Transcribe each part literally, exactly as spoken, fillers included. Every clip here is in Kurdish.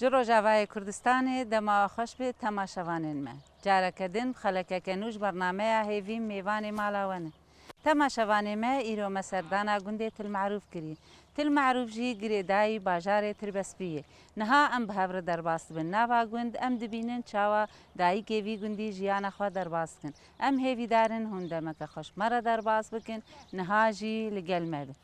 Ji Rojavayê Kurdistanê dema xweş bi temaşevanên me. Careke din bi xelekeke nû ji bernameya Hêvî mêvanê mala we ne. Temaşevanê me, îro me serdana gundê Til Merûf kirî. Til Merûf jî girêdayî bajarê Tirbespiyê. Niha em bi hev re derbas dibin nava gund, em dibînin çawa dayikê vî gundî jiyana xwe derbas dikin. Em hêvîdar in hûn demeke xweş me re derbas bikin, niha jî li gel me bin.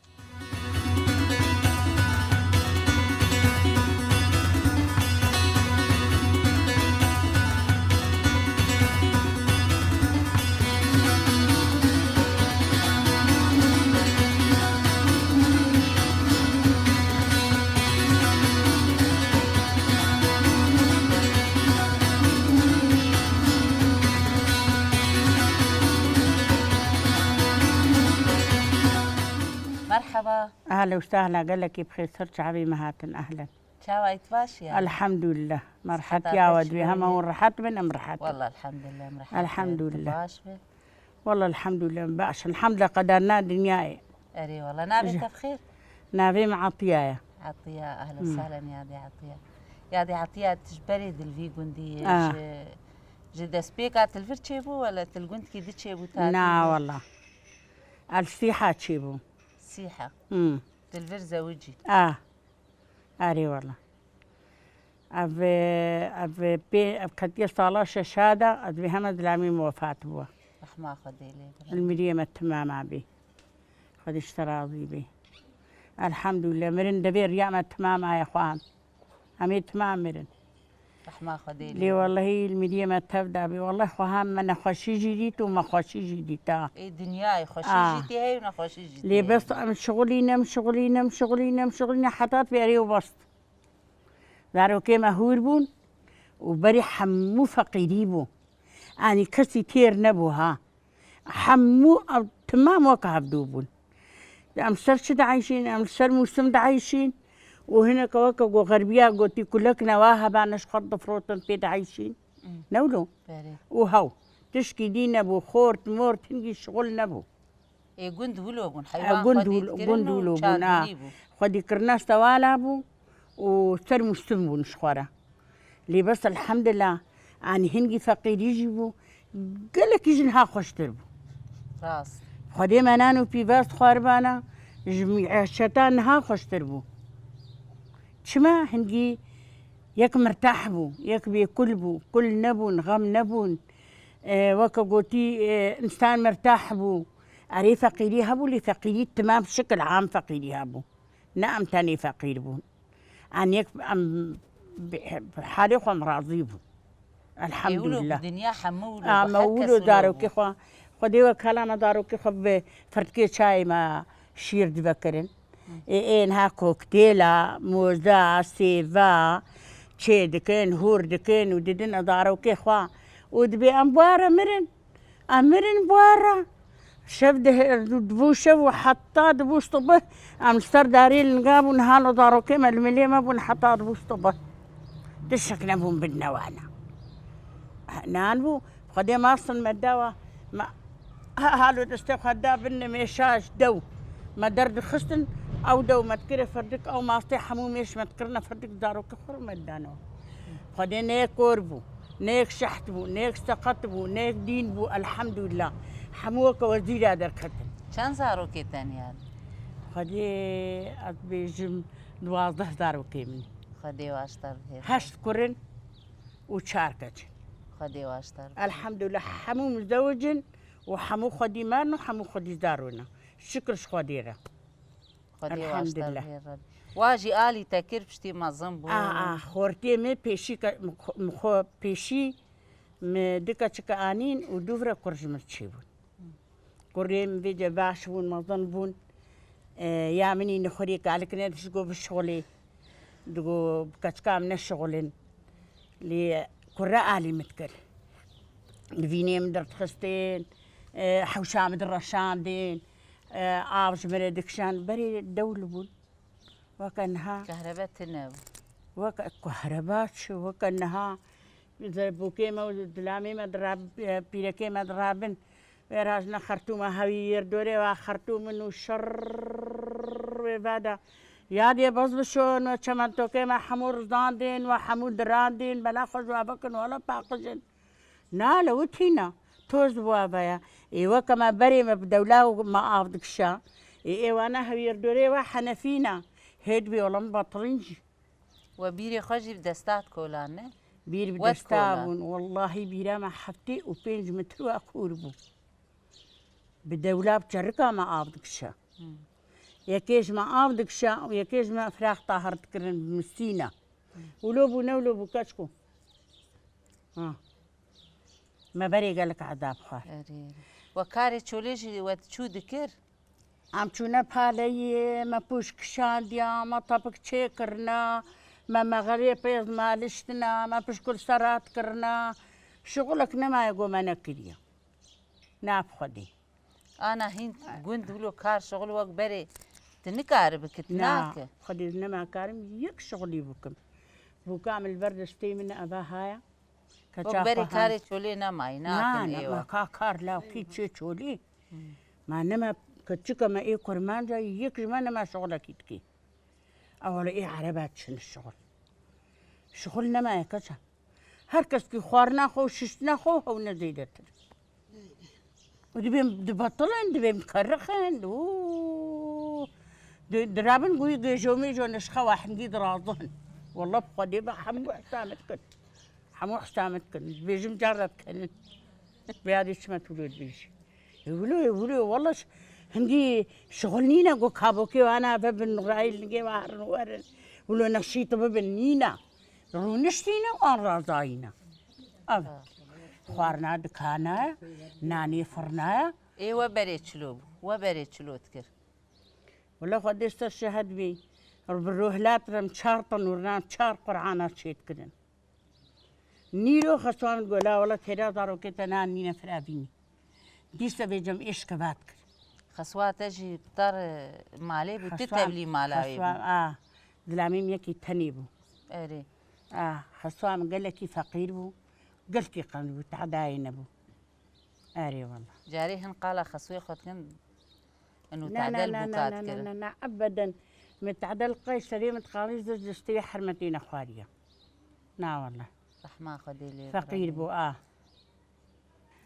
Merhaba. Ehlen û sehlen, gelekî bi xêr, ser çavê me hatin, ehlen. Çawa yî, tu baş î? Elhamdülillah. Me rehet ya we dibê, hema hûn rehet bin, em rehet in. Walla elhamdülillah, em rehet in. Elhamdülillah. Tu baş bî? Walla elhamdülillah, em baş in. Elhamdülillah, qederna dinyayê. Erê walla. Navê te bi xêr? Navê min Etiya ye. Etiya, ehlen û sehlen yadê Etiya. Yadê Etiya, tu ji berê di li vî gundî yî, ji, ji destpêka tu li vir çêbû, wala tu li gundkî di çêbû ta? Na walla. Ez li Sîha çêbûm. Sîha. Hmm. Tu li vir zewicî? A. Erê wela. Ev, ev pê, ev ketiye sala şeşa de, ez vê heme zilamê min wefat bû. Rehma Xwedê lê bira. Li miriyê me timama bî. Xwedê ji te razî bî. Elhamdülillah, mirin devê riya me timama ye xwehan. Em ê timam mirin. Rehma Xwedê lê bira. Lê wellehî li miriyê me tev dabî. Welleh xwehan me nexweşî jî dît û me xweşî jî dîta. Ê dinyayê xweşî jî tê heye û nexweşî jî tê heye. Lê bes em şixulîne, em şixulîne, em şixulîne, em şixulîne heta vêrê û best. Zarokê me hûr bûn û berî hemû feqîrî bû. Anî kesî têr nebû ha. Hemû ev timam wek hevdû bûn. Em ser çi dieyşîn? Em li ser mûsim dieyşîn û hineke weke ku xerbiya gotî kulek newa hebane ji xwe difrotin pê dieyşîn. Hmm. Ne wilo? Berê. Û hew. Tişkî dî nebû, xort, mort, hingî şixul nebû. Ê gund wilo bûn, heywan xwedî dikirin û çandinî bû. Xwedî kirina stewala bû û ser mûsim bûn ji xwe re. Lê bes elhamdulillah, anî hingî feqîrî jî bû, gelekî ji niha xweştir bû. Rast. Xwedê me nan û pîvaz xwaribana, ji mîeşeta niha xweştir bû. Çima? Hingî yek mirtah bû, yek bêkul bû, kul nebûn, xem nebûn. E, weke gotî, e, însan mirtah bû. Erê feqîrî hebû, lê feqîrî timam şikil am feqîrî hebû. Ne em tenê feqîr bûn. Em yek, em bi, bi halê xwe em razî bûn. Ê, wilo bi dinya hemû wilo bû, her kes wilo bû. Elhamdulillah. Em wilo zarokê xwe, Xwedê wek hela me zarokê xwe bi firtikê çayê me şîr divekirin. Hı. Ê, ên ha koktêla, moza, sêva çê dikin, hûr dikin û didin zarokê xwe. Û dibê em bi we re mirin. Em mirin bi we re. Şev dihe-, dibû şev û heta dibû sibih. Em li ser darê linga bûn, halo zarokê me li milê me bûn heta dibû sibih. Tiştek nebûn bidine wana. Nan bû, Xwedê mastin me dawa. Me ha-, halo destê xwe da bin nimêşa ji dew. Me derdixistin, ew dew me dikire firdik, ew mastê hemû mêş me dikirine firdik, zarokê xwe re me didane. Xwedê ne yek kor bû, ne yek şeht bû, ne yek seqet bû, ne yek dîn bû, elhamdulillah. Hemû weke wezîra derketin. Çend zarokê te hene? Xwedê ez bêjim duwazdeh zarokê min. Xwedê waştar bihêle. Heşt kur in û çar keç in. Xwedê waştar bihêle. Elhamdulillah, hemû muzewicin û hemû xwedî me ne û hemû xwedî zaro ne. Şikir ji Xwedê re. Xwedê waştar bihêle Rebbî. Wa jî alî te kir, piştî mezin bû. A, a, xortiyê me pêşî ke-, min xwe, min xwe pêşî, min du keçike anîn û du vire kur ji min çêbûn. Kurê min vêce baş bûn, mezin bûn. E, ya min î nixurê kalik nedişt, got bişixulê. Digot bi keçika min neşixulin. Lê kure alî min dikir. Li vînê min derdixistin, e, hewşa min direşandin, e, av ji min re dikişand. Berê dewl bûn. Weke niha. Kehrebe tune bû. Weke kehreba çi, weke niha. Bûkê me û dilamê me dirab-, e, pîrekê me dirabin. Wê rajine xertûma hewî yêr dorê wa xertûmin û şirr wê veda. Yadê biz bişon we çementokê me hemû rizandin we hemû dirandin, bela xwe ji we bikin, wela paqijin. Na, li witîna, toz bi we ve ye. Ê weke me berê me bi dewla û me av dikişa. Ê, ê wana hewîrdorê we henefîna. Hêd bî olam batilîn jî. We bîrê xwe jî bi desta dikolan, ne? Bîr bi We desta dikolan. Bûn. Wallahî bîra me heftê û pênc metre we kûr bû. Bi dewla bi çerika me av dikişa. Hmm. Yekê ji me av dikişa û yekê ji me firaq tahir dikirin bi mistîna. Wilo bû, ne wilo bû, keçko. Ha. Me berê gelek ezab xwar. Erê, erê. We karê çolê jî we çû dikir? Em çûne paleyê, me pûş kişandiya, me tepik çêkirina, me mexerê pêz maliştina, me pişkul serat kirina. Şixulek nemaye ku me nekiriye. Nav Xwedê. Ana hîn gund wilo kar şixul wek berê tu nikare bikî, tu Na, nake. Xwedê nema karim yek şixulî bikim. Bûka min li ber destê min eva haya. Wek Keça berê xwe karê han. Çolê nemayî, Na, nakin ne, êwa. Ma ka kar lawkî çê çolî. Ma nema keçika me ê kurmanca yek ji me nema şixulekî dikî. Ewala ê ereba çin şixul. Şixul nemaye keça. Her kes ki xwarina xwe û şiştina xwe hewne zêdetir. Û dibên dibetilin, dibên kerixin, û di-, dirabin guyî gêjo mêjo nişxe we hingî dirazihin. Wallah bi Xwedê be hemû ihsa min dikin. Hemû ihsa min dikin. Dibêjim cara dikenin. Bi yadê çi me tu lê dibêjî. Ê wilo, ê wilo, wallah ş-, hingî şixul nîne ku kabokê wana vebin, rayîl nigê we herin werin. Wilo neşît bibin nîne. Rûniştîne û an razayîne. Ev. Xwarina dikana, nanê firna. Ê we berê çilo bû. We berê çilo dikir. Wele Xwedê ser şehed bî. Bi rohlat re em çar tenûr nan, çar Qur'ana çêdikirin. Nîro xeswan gola wele têra zarokê te nan nîne firavînî. Dîsa vêcem êşke vat kir. Xeswa te jî tar malê bû, tu Xeswa, tevlî mala wê xeswa, bû. A, dilamê min yekî tenê bû. Erê. A, xeswa min gelekî feqîr bû, gelkî qenc bû, tehdayê nebû. Erê wela. Carê hin qala xeswê xwe dikin, inu Na, na, tedel na, bû na, ka na, na, dikirin. Na, na, ebeden. Min tedel qey serê min diqalî zir destê hermetê nexwariye. Na wela. Rehma Xwedê lê Feqîr bû, a.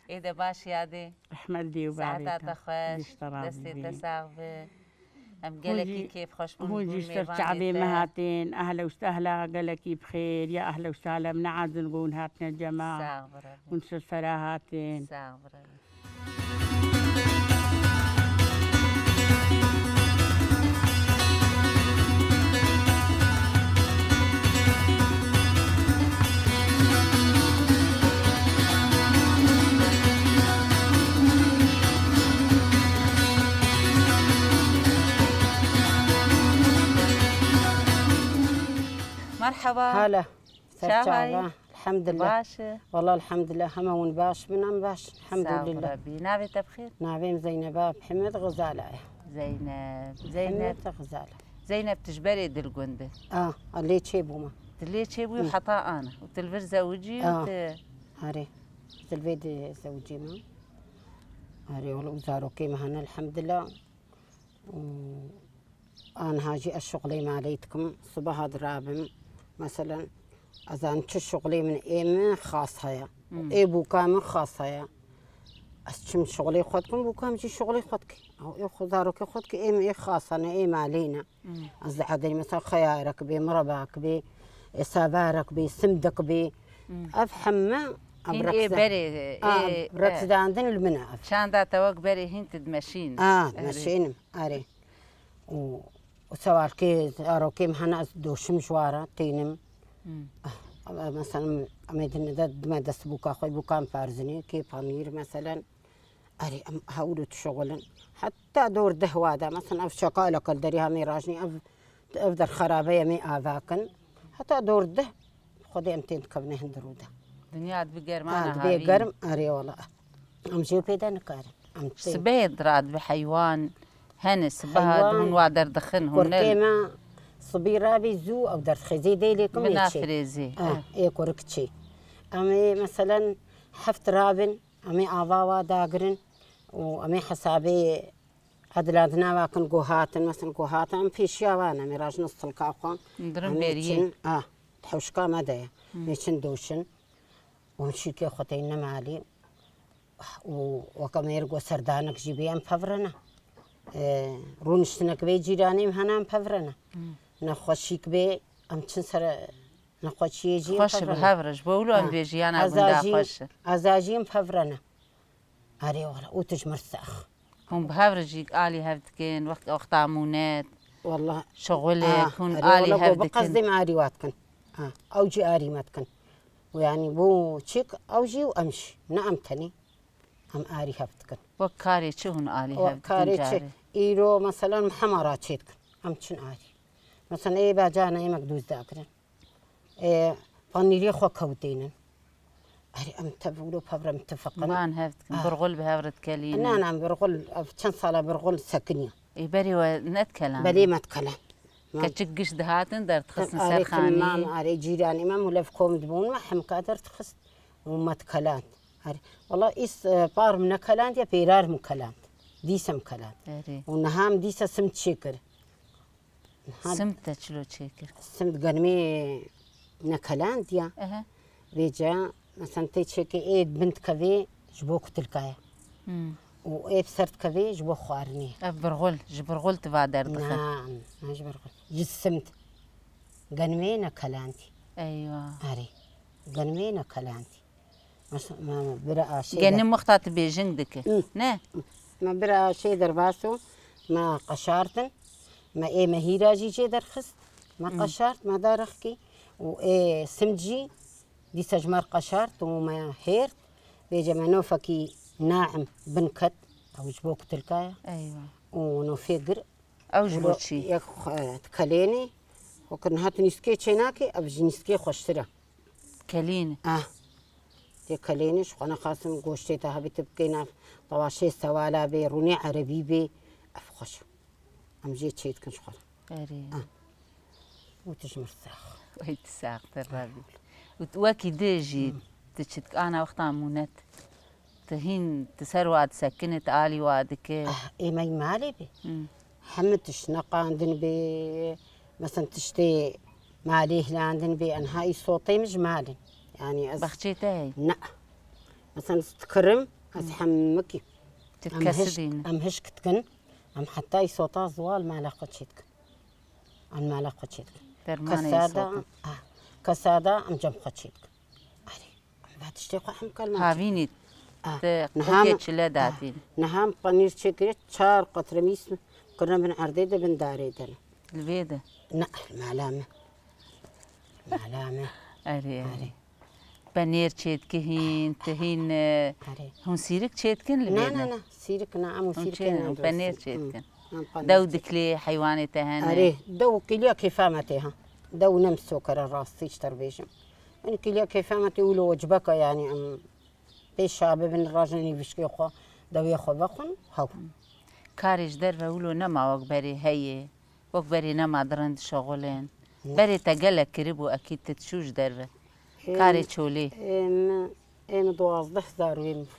Ê de baş yadê. Rehmet dê û bavê Saeta te. Te xweş, Dîşte razî destê te bî. Sax be. Em Hûn gelekî jî, kêfxweş bûn, hûn bûn jî ser mêvanê çavê te. Me hatin. Ehla û sehla, gelekî bi xêr. Ya ehla û sehla, min neazin ku hûn hatine cema. Sax bire. Hûn ser sera hatin. Sax bire. Merhaba. Hala. Ser çava. Çava. Elhamdülillah. Baş e. Wala elhamdülillah, hema hûn baş bin, em baş. Elhamdülillah. Sağ ol Rabbi. Navê te bi xêr? Navê min Zeyneba Mihemed Xizala ye. Zeynep. Zeynep. Mihemed Xizala. Zeynep, tu ji berê di li gund e? A, a, lê çêbûme. Tu lê çêbûyî Hı. heta ana. Û tu li vir zewicî û A. tu Arê. Zilvê di zewicîme. Arê, wala û zarokê me hene, elhamdülillah. Û Aniha jî ez şuxulê malê dikim, sibeha dirabim. Meselen, ez an çi şuxulê min ê min xas heye. Hmm. Ê bûka min xas heye. Ez çim şuxulê xwe dikim, bûka min jî şuxulê xwe dike. Ew ê xwe zarokê xwe dike, ê min ê xas hene, ê malê ne. Hmm. Ez dihedirî, mesela, xeyarek bê, mirabak bê, ê savarek bê, simdek bê. Hmm. Ev hemme, ev Hîn ê reks-, berê, a, ê, e, reksdandin li min e ev. Çanda te wek berê hîn tu dimeşîn. A, Erê. dimeşînim, erê. Û, û sewalkê zarokê min hene ez doşim ji wa re tênim. Hmm. Ah, em, mesela, em ê dine de dime dest bûka xwe, bûka em ferzinê, kê panîr, meselen. Erê, em hewlo dişuxulin. Heta dor deh wa de, mesela, ev şekaleke li derê hemê rajnî, ev, ev der xerabe ye, em ê ava kin. Heta dor deh, Xwedê em tên dikevine hundir û de. Dinya dibe germana Ha, dibê havîn. germ, erê wala. Em jê pê de nikarin. Em tê. Sibê dira dibe heywan, hene sibeha Heywan, hûn wa derdixin, hûn kurkê ne me sibî rabî zû ew derdixê zê dê lêkim ê çê. Binafirêzî. Ah, Eh. ê kurik çê. Em ê meselen heft rabin, em ê ava wa dagirin û em ê hesabê Edila di nava kin ku hatin, mesela ku hatin, em pêşiya wan em ê rajin stilka xwe. Dirin em ê bêriyê. Çin, ah, di hewşka me de ye. Hı. Em ê çin doşin. Û em şîrkê xwe teyne malî. Û weke me yê go serdanek jî bê em pevrene. E, rûniştinek bê cîranê em hene em pevrene. Hı. Nexweşîk bê em çin ser nexweşiyê jî em Xweş e, bi pevrene. Hev re ji bo wilo em Ha. bê jiyana Eza gunda jî, xweş e. Eza jî em pevrene. Erê wala, û tu ji mir sax. Hûn bi hev re jî alî hev dikin, wext, wexta mûnet, Wallah. Şixulek, Ah, hûn erê alî wala hev go bi dikin. Qesdê me arî wa dikin. Ah, ew jî arî me dikin. Û yanî bû çik ew jî û em jî. Ne em tenê. Em arî hev dikin. Wek karê çi hûn alî O hev dikin karê çi? Carê? Îro, meselan, mi hema ra çê dikin. Em çin arî. Meselan, ê bacana êmek dûz dagirin. E, panîrê xwe kewtênin. Erê, em tev wilo pevre mitifiqin. Van hev dikin. Ah. Birxul bi hev re dikelînin. Na, na, birxul, ev çend sala birxul sekiniye. Ê, berê we nedikelan. Belê me dikelan. Ma- Keçik giş dihatin, derdixistin ser Arê xanî. Timam, arê cîranê me, mûlev kom dibûn me, hemka derdixist. Û me dikelan. Erê. Wala îs, e, par min nekelandiye, pêrar min keland. Dîse min keland. Erê. Û niha min dîse sim çêkir. Ha. Simd te çilo çêkir? Simd genimê nekelandiya. Ehe. Vêca, mesela tê çêkê ê bin dikevê ji bo kutilkaya. Hmm. Û ê bi ser dikevê ji bo xwarinê. Ev birxul, ji birxul tu va derdixe? Na, na ji birxul. Ji simd. Genimê nekelandî. Eywa. Erê. Genimê nekelandî. Mes-, me, me bira aşê Genim der- wexta tu bêjing dike. Hı. Ne? Me bira aşê derbas û me qeşartin. Me ê mehîra jî jê derxist. Me Hı. qeşart, me da rexkî. Û ê simd jî dîsa ji me re qeşart û me hêrt. Vêce me nofekî naim bin ket. Ew ji bo kutilka ye. Eywa. Û nofê gir. Ew ji bo Wilo çi? Yek xwe dikelênî. Wekir niha tu nîskê çênakî, ev ji nîskê xweştir e. Kelîn. Ah. Tê kelênî, ji xwe nexasim goştê te hebî tu bikê nav, tawaşê sewala bê, rûnê erebî bê, ev xweş e. Em jê çê dikin ji xwe re. Erê. Ah. Û tu ji min sax. Wey tu saxtir rebî. Û tu wekî dê jî Hmm. tu çi dik ana wexta mûnet. Tu hîn, tu ser wa disekine, tu alî wa dike. Ah, ê me yî malê bê. Hmm. Hemî tişt neqandin bê, mesela tiştê malê hilandin bê, enha îsotê min ji malin. Yani ez Baxçê te hey? Ne. Mesela ez dikirim, ez Hmm. hemikî. Tu Em kesi hişk, dînin. Em hişk dikin, em heta îsota ziwal mala xwe çê dikin. Em mala xwe çê dikin. Dermanê Kesada, îsotin. Ah, kesada em cem xwe çê dikin. Erê, em va tiştê xwe hem kalma çê. Havînî Ah, te niha qutê mi-, çile ah, datîn. Niha em panîr çêkirê, çar qatre mîs kirine bin erdê de bin darê de ne. Li vê de? Ne, mala me. Mala me. Erê, erê. Erê. Penêr çêdike hîn, tu hîn, e, Erê. Hûn sîrik çêdikin li Na, vê na, de? Na, sîrik na, em û Hûn sîrikê çê, hûn nadrosin. Penêr Hı. çêdikin. Em panîr Dew çêdikin. Diklê heywanê te hene? Erê, dew û qîliya kêfa me tê ha. Dew ne misokere rastî ji te re bêjim. Yanî kîliya kêfa me tê wilo wecbeka, yanî em pêşa bibin, rajin nîvişkê xwe, dewê xwe vexwin, hew. Karê ji derve wilo nema wek berê heye, wek berê nema dirin dişexulin. Ne. Berê te gelek kiribû, ekîd tu diçû ji derve. Ê, Karê çolê. Ê, min, ê, min duwazdeh zarokê min bû.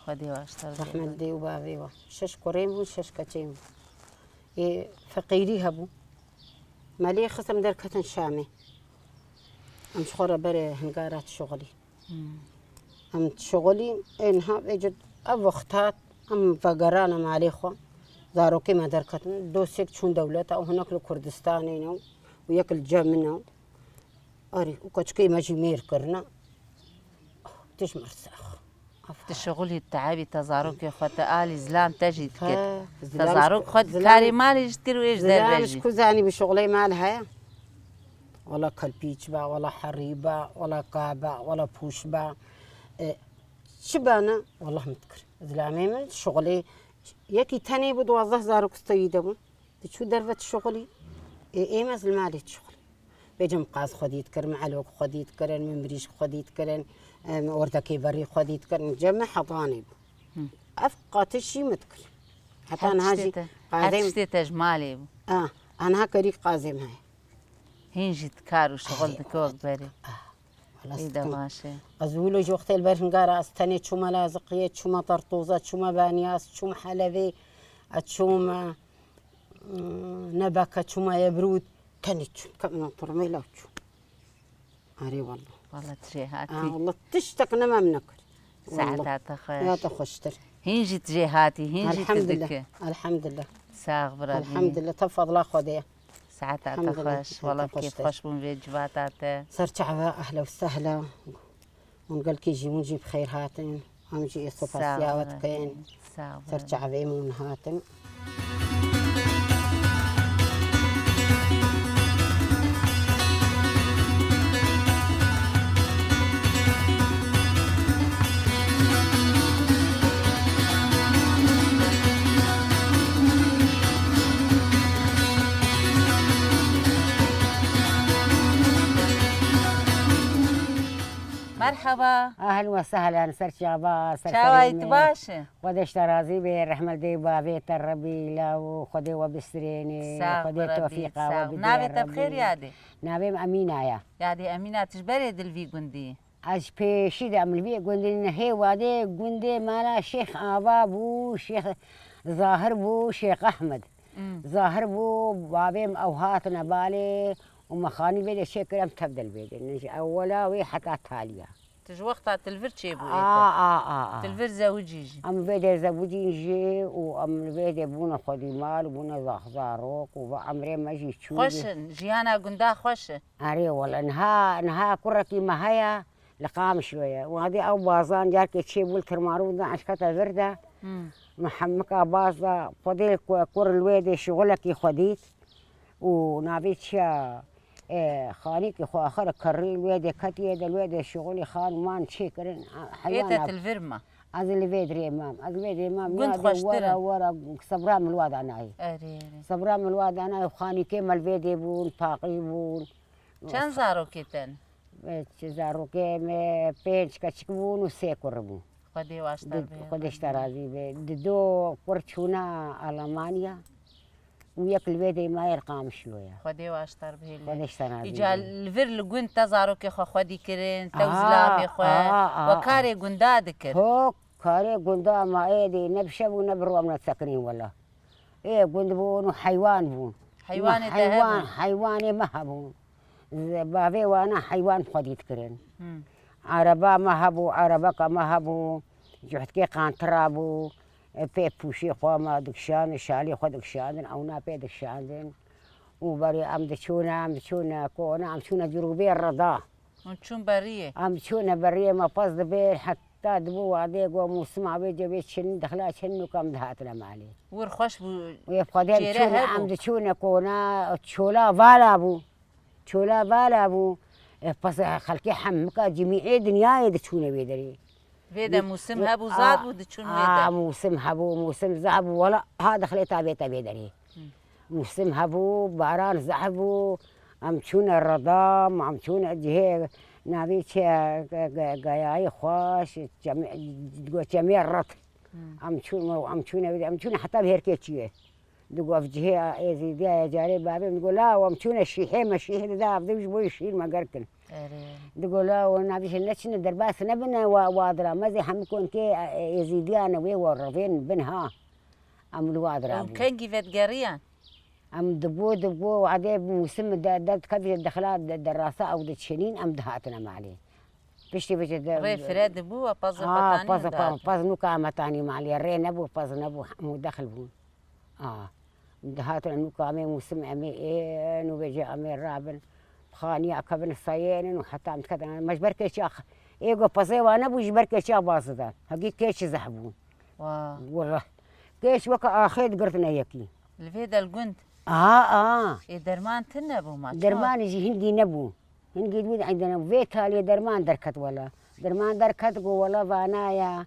Xwedê baştir bê. Rehmet dê û bavê we. Şeş kurê min bûn, şeş keçê min bûn. Ê, feqîrî hebû. Me lê xist em derketin Şamê. Em ji xwe re berê hingara dişuxulî. Hmm. Em dişuxulî, ê niha vêca ev wext hat, em vegerane malê xwe. Zarokê me derketin. Dostek çûn dewleta û hinek li Kurdistanê ne û yek li cem min e. Erê, û keçikê me jî mêr kirine. Tu ji me re sax. Aferin. Tu şixulî, tu hebî, te zarokê xwe, te alî, zilam te jî dikir. He, Te zilam zarok ji-, xwe zilam, karê malê jî dikir û ê ji derve zilam jî. Ji ku zanî bi şixulê mal heye? Wala kelpîç be, wala herî be, wala ka be, wala pûş be. E, çi be ne? Wallah min dikir. Zilamê min şixulê yekî tenê bû, duwazdeh zarok steyî de bûn. Diçû derve dişuxulî, ê, ê me ez li malê dişuxulî. Vêca min qaz xwedî dikirin, min elok xwedî dikirin, min mirîşk xwedî dikirin, em, ordekê berî xwedî dikirin. Cem me hetanê bû. Hı. Ev qatişî min dikir. Heta Her niha tiştê jî te, her qazê tiştê te ji malê bû. A, aniha kerî qazê min heye. Hîn jî kar û şixul Ay, dike wek berê. Ah, wala Ê de dikim. Baş e. Ez wilo ji wextê li ber hingara ez tenê çûme Laziqiyê, çûme Tertoza, çûme Banyas, çûme Helebê. Eçûme, nebeke çûme ye birû tenê çûm. Kemî tormê law çûm. Arê wallah. Wallah tu jê hatî. Aa, wallah tiştek ne me min nekir. Saeta te xweş. Ya te xweştir. Hîn jî tu jê hatî, hîn jî tu dike. Elhamdülillah. Sax bira bî. Elhamdülillah. Te fadla Xwedê ye. Saeta te xweş. Wallah kêf xweş bûn vê civata te. Ser çava ehla û sehla. Hûn gelkî jî hûn jî bi xêr hatin. Em jî ê sopasiya we dikin. Ser çavê min hûn hatin. Merhaba. Ahlen ve sehlen, ser çava, ser serê me. Çawa yî, tu baş î? Xwedê ji te razî be, rehmet dê bavê te Rebî, law Xwedê we bistirêne, Xwedê tewfîqa we bide. Navê te bi xêr yadê? Navê min Emîna ye. Yadê Emîna, tu ji berê di li vî gundî yî? Ez ji pêşî de em li vî gundî ne, hê wadê gundê mala Şêx Ava bû, Şêx Zahir bû, Şêx Ehmed. Hmm. Zahir bû, bavê min ew hatine balê û me xanî vê de çêkir, em tev de li vê de ne. Ji ewwela wê heta taliya. Tu ji wexta tu li vir çêbûyê te? A, a, a, a. Tu li vir zewicî jî? Em vê de zewicîn jî û em li vê de bûne xwedî mal û bûne zax zarok û va emrê me jî çû. Xweş in, jiyana gunda xweş e. Erê wele, niha, niha kurekî me heye, li Qamişlo ye. Wadê ew bazan carkê çêbû li Tirmarû de eşkete vir de. Hmm. Me hemika baz da, Xwedê ku-, kur li wê dê şixulekî xwe dît. Û navê çiya, e, xanîkî xwe axir kirî, li wê dê ketiye de, li wê dê şixulî xan man çê kirin, a, heywana. Ê te tu li vir ma? Ez li vê dirê mam. Ez li vê dirê mam. Gund xweştir e. Were, were, sebra min wa da nayê. Erê, erê. Sebra min wa da nayê, xanîkê me li vê dê bûn, paqij bûn. Çend zarokê te ne? E, çi zarokê me, pênc keçik bûn û sê kur bûn. Xwedê waştar bihêle. Xwedê ji te razî be. Di do kur çûna Almanya û yek li vê dê maye li Qamişlo ye. Xwedê waştar bihêle. Xwedê ji te razî be. Îca li vir li gund te zarokê xwe xwedî kirin, te û zilamê xwe, we karê gunda dikir. Ho, karê gunda ma êdî ne bi şev û ne bi roj em nesekinîn wela. Ê gund bûn û heywan bûn. Heywanê te hebûn? Heywan, heywanê me hebûn. Bavê wana heywan xwedî dikirin. Hmm. Ereba me hebû, erebeka me hebû, cuhtkê qantira bû, pê pûşê xwe me dikişandin, şalê xwe dikişandin, ewna pê dikişandin. Û berê em diçûne, em diçûne kona, em çûne Cirûbê Rida. Hûn çûn beriyê? Em çûne beriyê, me pez dibê, heta dibû wadê go mûsima wê cevê çin, dixla çin nûka em dihatine malê. Wir xweş bû. Wê bi Xwedê em çûne, em diçûne kona, çola vala bû. Çola vala bû. E, pez xelkê hemika cimîê dinyayê diçûne wê derê. Vê de mûsim hebû, zad bû, diçûn wê de. A, mûsim hebû, mûsim zad bû, wela ha dixlê ta vê te vê derê. Hı. Mûsim hebû, baran zehf bû, em çûne Redam, em çûne cihê navê çi ye, ge-, ge-, geyayê xweş, çemê, digo çemê Red. Hı. Em çûn, em çûne, em çûne heta bi hêrkê çiyê. Digo ev cihê Êzîdiya ye, carê bavê min digo, law em çûne şîhê me, şîh dida ev div ji bo şîr me gerkin. Erê. Digo, law navê çi, neçine derbas nebine wa, wa dira. Mezê hemî konkê, e, Êzîdiya ne wê wa revên bin ha. Em li wa dira bûn. Ew kengî vedigeriyan? Em dibo, dibo, wadê mûsim de, de dikevî dexla de, de rasa ew diçinîn, em dihatine malê. Piştî vêce de rê fire dibû, we pez xwe tanî. Pez, pez nûka me tanî malê, rê nebû, pez nebû, hemû dexil bûn. A, dihatin nûka em ê mûsim em ê ên û vêce em ê rabin. Xaniya kevin seyênin û heta em diketin. Me ji ber kêçiya x-, ê go pezê wa nebû, ji ber kêçiya baz didan. Hegî kêç zehf bûn. Wa. Wela. Kêç weke axê digirtine yekî. Li vê de li gund? A, a. Ê derman tune bû ma, çima? Dermanê jî hingî nebû. Hingî dibû, ey dene, vê talê derman derket wela. Derman derket, got, wela vana ya,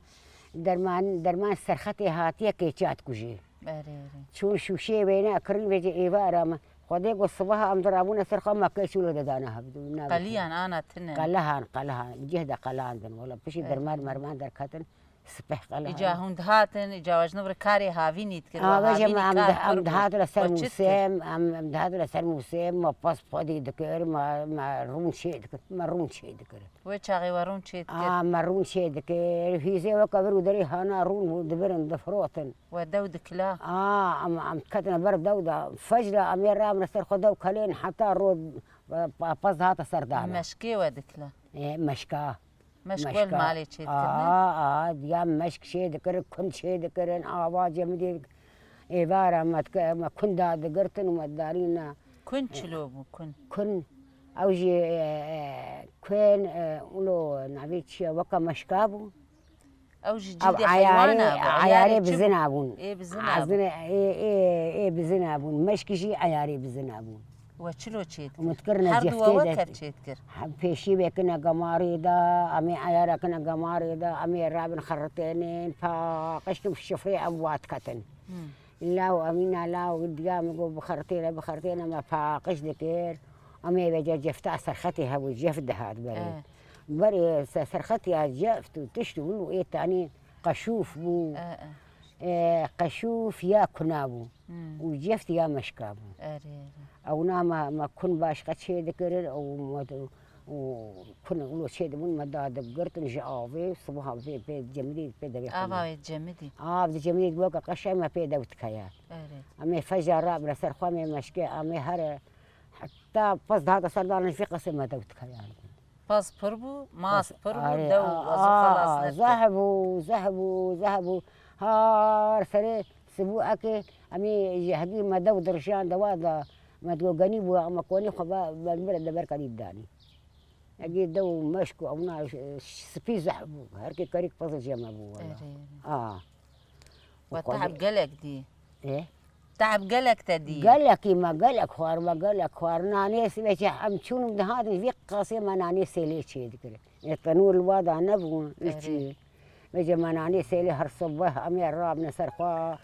derman, derman serxetê hatiye kêçiya dikujê. Erê, erê. Çûn şûşeyê wêne kirin vêce êvara me. Xwedê got, sibaha em dirabûne ser xwe me kêç wilo de dane hev. Qeliyan ana tune. Qelehan, qelehan. Cih de qelandin wela. Piştî derman merman derketin. Sipeh qala. Îca hûn dihatin, îca we ji nû re karê havînî dikir, we Aa, vêje havînî me em kar di-, em pir bû. Dihatin li ser We çi dikir? Mûsêm, em, em dihatin li ser mûsêm, me pas podî dikir, me, me rûn çê dikir, me rûn çê dikir. Wê çaxê we rûn çê dikir? Aa, me rûn çê dikir. Hîzê weke vir û derê hana rûn bû, dibirin, difirotin. We dew dikila? Aa, em, em diketine ber dew de. Fecra em ê rabine ser xwe dew kelên heta ro, pa-, pez dihate ser dana. Meşkê we dikila? Ê, meşka. Meşk Meşka. Wel malê çêdikirine? Aa, aa, ya meşk çêdikirin, kun çêdikirin, ava cemidê êvara me dike-, me kun dadigirtin û me darîna. Kun çilo bû, kun? Kun, ew jî, e, e, kun, e, ulo navê çi ye, weke meşka bû. Ew ji Ew cildê ayarê, heywana bû, ayarê ayarê çi bû? Bizina bûn. Ê bizina bû. Azine, ê, ê, ê bizina bûn. Meşkî jî ayarê bizina bûn. We çilo çêdikir? Hûn dikirine Her du ceftê we de. Weke çêdikir? Ha, pêşî vê kine gemarê de, em ê ayara kine gemarê de, em ê rabin xeritênên, paqij û şifrê ew wa diketin. Hmm. Law, emîna law, diya min got, "Bixeritêne, bixeritêne", me paqij dikir. Em ê vêca cefta serxetê hebû, ceft dihat berê. Eh. Berê se-, serxetiya ceft û tişt û û ê tanî qeşûf bû. Eh, eh. E, qeşûf ya kuna bû. Hmm. Û ceft ya meşka bû. Erê, erê. Ewna me, me kun başqa çê dikirin û me, û kun ulo çê dibûn, me dadibgirtin ji avê, sibaha pê, pê cemidî, pê devê xwe Ava me. Wê cemidî. Av di cemidî weke qeşe me pê dew dikeya. Erê. Em ê feja rabine ser xwe, em ê meşkê, em ê here heta pez dihate ser dana jî qesê me dew dikeya. Pez pir bû, mast pir bû, Pez, arê, dew a, ez û a, xelas a, nekir. Zeh bû, zeh bû, zeh bû. Har serê sibû eke, em ê ji hegî me dew dirjan dewa da, me digo genî bû, em konî xwe be, be, bire de berka dî danî. Egî dew meşk û ewna, e, spî zeh bû. Her kê kerîk pez cem me bû wela. Erê, erê. A. We Xwedê. Te'b gelek dî. Ê? Te'b gelek te dî. Gelekî me, gelek xwar me, gelek xwar. Nanê sibê çi em çûn û dihatin, vî qasê me nanê sêlê çê dikirin. Ê tenûr li wa da nebûn, Erê. Hiçî. Vêce me nanê sêlê her sibeh, em ê rabine ser xwe,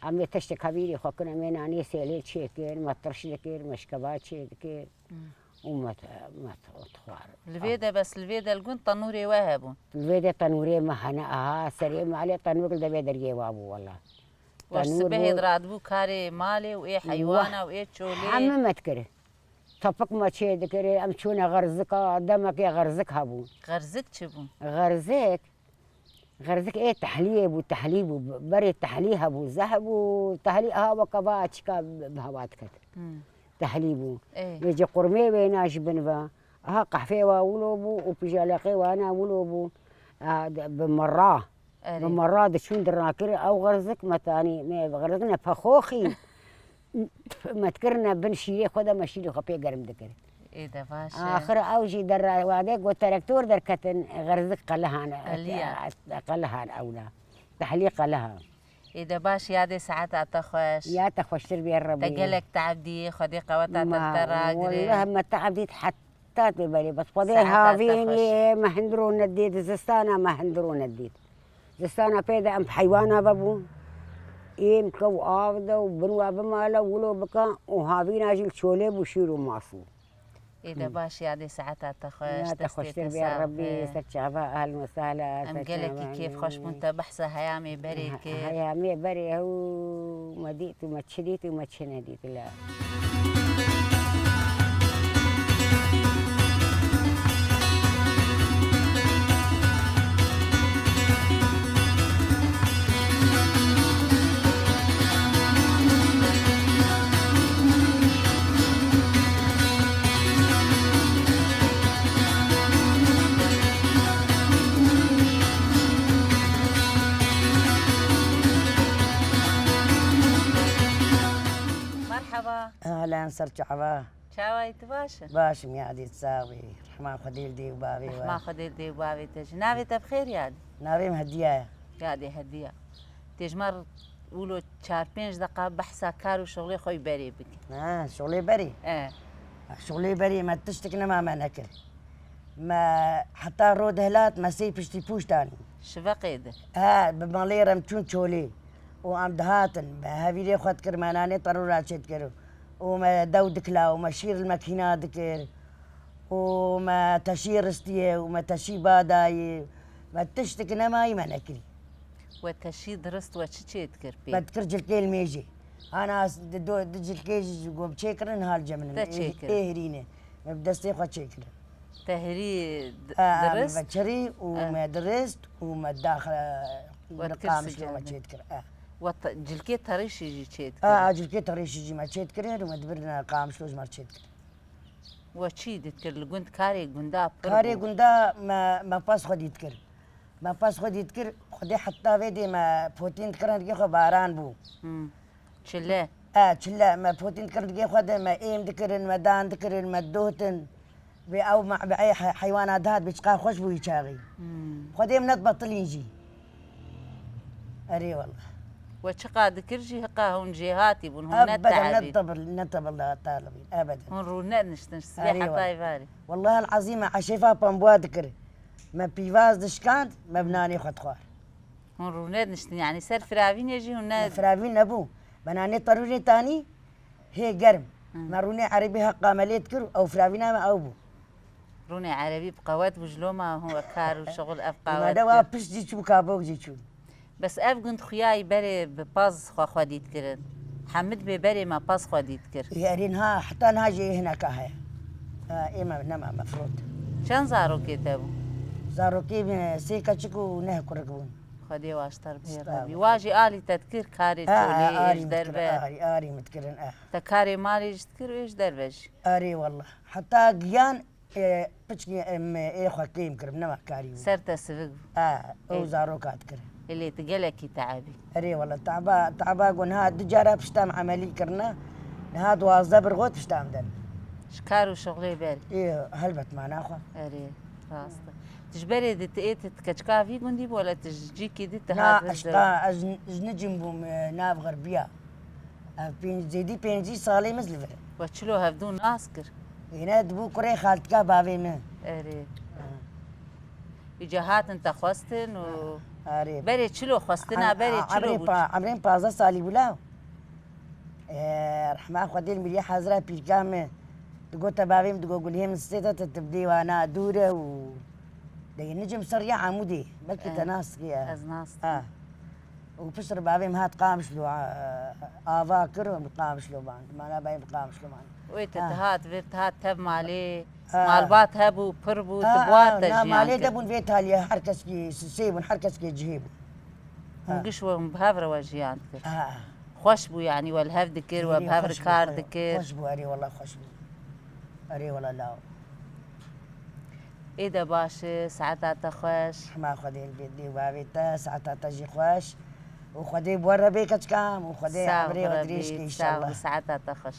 em ê tiştek hevîrê xwe kin, em ê nanê sêlê çê kir, me tirş dikir, me şkeba çê dikir. Hmm. Û me, me dixwar. Li vê de bes, li vê de li gund tenûrê we hebûn? Li vê de tenûrê me hene, aha, serê malê tenûr li devê deriyê wa bû wela. Weş Tenûr sibehê bû. Diradibû karê malê û ê heywana û ê çolê. Heme me dikir. Topik me çê dikir, em çûne xerzika, demekê xerzik hebû. Xerzik çi bû? Xerzik, Xerzik ê tehliyê bû, tehlî bû, berê tehlî hebû, zeh bû, tehlî aha weke va çika bi hewa diket. Hmm. Tehlî bû. Ê. Vêce qurmê wêna ji bin ve, aha qehfê wa wilo bû û pijaleqê wana wilo bû. A, de, bi mirra, Erê. Bi mirra diçûn dirakir, ew xerzik me tanî, me xerzik ne pexoxî. Me dikirine bin şîrê xwe de, me şîrê xwe pê germ dikir. Ê de baş e. Axir ew jî derra wadê ku terektor derketin, xerzik qelihan, Qeliya. Qelihan ewna. Tehlî qeliha. Ê de baş, yadê saeta te xweş. Ya te xweştir bê Rebî. Te gelek te'b dî, Xwedê qeweta te Ma, te ragire. Wallah me te'b dît heta tê berê, bes Xwedê Saeta te havînê xweş. Me hindiro nedît, zistana me hindiro nedît. Zistana pê de em heywana vebûn. Êm kew av de û bin wa bimale wilo bike û havîna jî li çolê bû şîr û mas bû. Ê de baş, yadê saeta te xweş, Ya te destê xweştir te bê sax Rebbî, be. Ser çava, ahlen we sahlen, Em ser gelekî çava. Kêfxweş bûn te behsa heyamê berê kir. Heyamê berê ew me dît û me çi dît û me çi nedît la. Merhaba. Ahlen, ser çava. Çawa yî, tu baş î? Baş im yadî, sax bî. Rehma Xwedê li dê û bavê we. Rehma Xwedê li dê û bavê te jî. Navê te bi xêr yadî? Navê min Hediya ye. Yadê Hediya. Tê ji me re wilo çar pênc deqa behsa kar û şixulê xwe yî berê bike. Ha, şixulê berê? E. Şixulê berê me tiştek nema me nekir. Me heta ro dihilat me sey piştî pûş danî. Şiveqê de? Ha, bi malê re em çûn çolê. Û em dihatin, bi hevîrê xwe dikir, me nanê tenûra çêdikir. Û me dew dikila û me şîr li mekîna dikir. Û me teşî ristiyê û me teşî badayê. Me tiştek nemayî me nekirî. We teşî dirist we çi çê dikir pê? Me dikir cilkê li mêjê. Ana s-, di do-, di cilkê jî ji gom çêkirin, hal ceminin. Te çêkirin? Ê-, ê hirîne. Me bi destê xwe çêkirin. Te hirî di-, Ha, ha, dirist? Me çirî û Ha. me dirist û me daxil, We li dikir qamişlo me sicade. çêdikir. Ha. We te-, cilkê terîşî jî çêdikir? Ha, ha, cilkê terîşî jî me çêdikirin û me dibirin qamişlo ji me çêdikirin. We çî dît kir? Li gund karê gunda pir Karê bû. gunda me, me pas xwedî dikir. Me pas xwedî dikir, xwedê heta vê dê me potîn dikirin digê xwe baran bû. Hmm. Çile. E, çile, me potîn dikirin digê xwe de, me êm dikirin, me dan dikirin, me dotin. Vê ew me, be ey he-, heywana dihat, bê çiqa xweş bû wî çaxî. Hmm. Xwedê em net betilîn jî. Erê wela. We çiqa dikir jî hiqa hûn jêhatî bûn, hûn Ebeden netehebîn. ne tebil, ne tebil da talibîn, ebeden. Hûn rûneniştin, ji sibê Erê heta wela. êvarê. Wellahil ezîm me eşêfa pembûa dikir. Me pîvaz dişkand, me bi nanê xwe dixwar. Hûn rûneniştin, yanî ser firavînê jî hûn ne- Me firavîn nebû. Me nanê terûrê tanî, hê germ. Hı. Me rûnê erebî heqa me lê dikir, ew firavîna me ew bû. Rûnê erebî bi qewet bû, ji loma hûn we kar û şixul ev qewet Made wa kir. pişt jî çû, kabok jî çû. Bes ev gund xuya yî berê bi paz xwe xwedî dikirin. Hemid bê berê me paz xwedî dikir. Ê, erê niha, heta niha jî hineka heye. Ha, ê me, nema me firot. Çend zarokê te bû? Zarokê me sê keçik û neh kurik bûn. Xwedê waşter bihê Sağ Rebî. ol. Wa jî alî te dikir karê Ha, çolê, ha, ê alî ji min dikir, derve. alî, alî min dikir, eh. Te karê malê jî dikir, ê ji derve jî. Erê wallah. Heta giyan, e, piçkî em, ê xwe kêm kirim, nema karî bû. Ser te sivik bû. Ha, ew Ê. zaroka dikir. Ê lê tu gelekî teebî. Erê wallah, teeba, teeba ku niha du cara pişta em emelî kirine, niha duwazdeh birgot pişta em den. Ji kar û şixulê ber. Ê, helbet mana xwe. Erê, rast e. Tu ji berê di tu ê tu keçika vî gundî bû, wele tu ji cîkî di tu Na, hat vir eşqa, ez ji, ji nicim bûm, e, nav xerbiya. Ev pênc, zêdî pêncî salê min li vir. We çilo hevdû nas kir? Êne dibû kurê xaltika bavê min. Erê. Ha. Îca hatin te xwestin û Erê. berê çilo xwestina Em-, berê a-, çilo emrê bû? pa-, emrên pazdeh salî bû la. Ee, rehma Xwedê li mirî hazira pîrka min. Digot te bavê min digot Gulhê min sê te, te, te bi dê wana dûr e û de yê nicim ser ya Amûdê. Belkî te Ee, nas dikiye. ez nas Ha. dikim. Û piştre bavê min hat Qamişlo, a-, ava kir û min Qamişlo man. Mana bavê min Qamişlo man. Wê te Ha. dihat vir, dihat tev malê, Ha. malbat hebû, pir bû, Ha, tu buar ha, te na, jiyan malê kir. de bûn vê taliyê, her keskî sê bûn, her keskê cihê bû. Hûn Ha. giş we hûn bi hev re we jiyan dikir. Ha. Xweş bû, yanî we li hev dikir, we Yî bi hev re xweş bû, kar erê, dikir. xweş bû, erê wela xweş bû. Erê wela law. Ê de baş e, saeta te xweş. Hema Xwedê li bê dê û bavê te, saeta te jî xweş. Û Xwedê bi we re bê keçikam û Xwedê Sağ ol, emrê we dirêj Rebî, ke sağ ol, înşallah. saeta te xweş.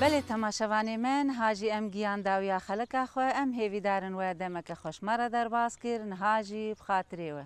Belê temaşevanê me, niha jî em giyan dawiya xeleka xwe, em hêvîdar in we demeke xweş me re derbas kir, niha jî bi xatirê we.